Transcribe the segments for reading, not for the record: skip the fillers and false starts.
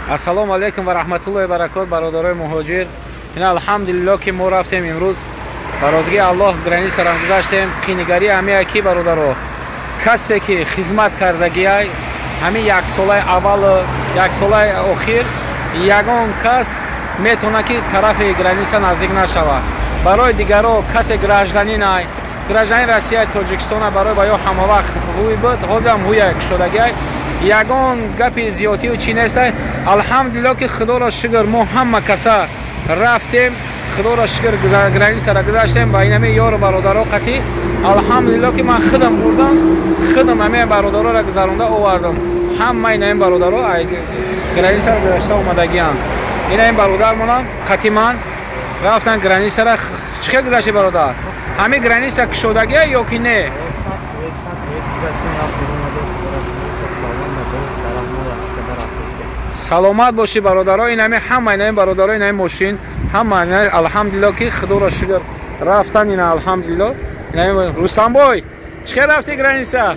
Ассалому алайкум ва раҳматуллоҳи баракот, бародарои муҳоҷир. Ин алҳамдулиллоҳ, ки мо рафтем имрӯз ба розигии Аллоҳ, границарам гузаштем. Қинигарӣ ҳамия ки, бародаро, касе ки хизмат кардагиай ҳамин яксолаи аввалу яксолаи охир, ягон кас метавонад, ки тарафи граница наздик нашавад. Барои дигаро, касе гражданинай, гражданин Россия, Тоҷикистона, барои ба ё ҳамавақт ҳуй буд, ҳозирам ҳуя кушодагиай, ягон гапи зиёдтию чӣ нестай. Алҳамдулиллоҳ, ки худоро шукр, мо ҳама каса рафтем, худоро шукр, границара гузаштем ба инами ёру бародаро қатӣ. Алҳамдулиллоҳ, ки ман худам бурдам, худам ҳамаи бародароро гузаронда овардам. Ҳама инаи бародаро границара гузашта омадагианд. Инаи бародармонам қатӣ ман рафтан границара. Чӣ хел гузашти, бародар? Ҳамин граница кушодагия ё ки не? Саломат бошӣ, бародаро. Инами ҳама инаи бародаро, инаи мошин ҳама. Алҳамдулиллоҳ, ки худоро шукр, рафтан. Ина, алҳамдулиллоҳ, инаи Рустамбой, чӣ хел рафти граница?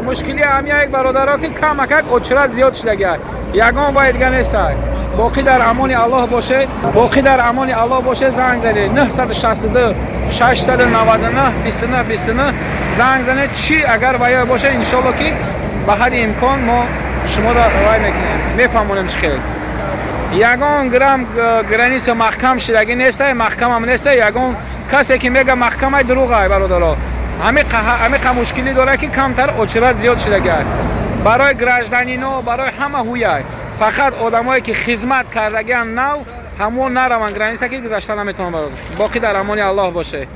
Мушкили ҳамия як, бародаро, ки камакак очрат зиёд шудагия, ягон вай дига нестай. Боқӣ дар амони Аллоҳ боше, боқӣ дар амони Аллоҳ боше. Занг занед 962 699 29 29, занг занед. Чӣ агар ваё боше, иншолло, ки ба ҳадди имкон мо шуморо вай мекунем, мефаҳмонем. Чӣ хел ягон грамм граница маҳкам шудагӣ нестай, маҳкамам нестай. Ягон касе ки мега маҳкамай, дурӯғай, бародаро. Ҳамиқа мушкилӣ дорад, ки камтар очрат зиёд шудагиай барои гражданино, барои ҳама ҳуяй. Фақат одамое ки хизмат кардагиан нав, ҳамон нараванд граница, ки гузашта наметавонанд. Бародар, боқӣ дар амони Аллоҳ боше.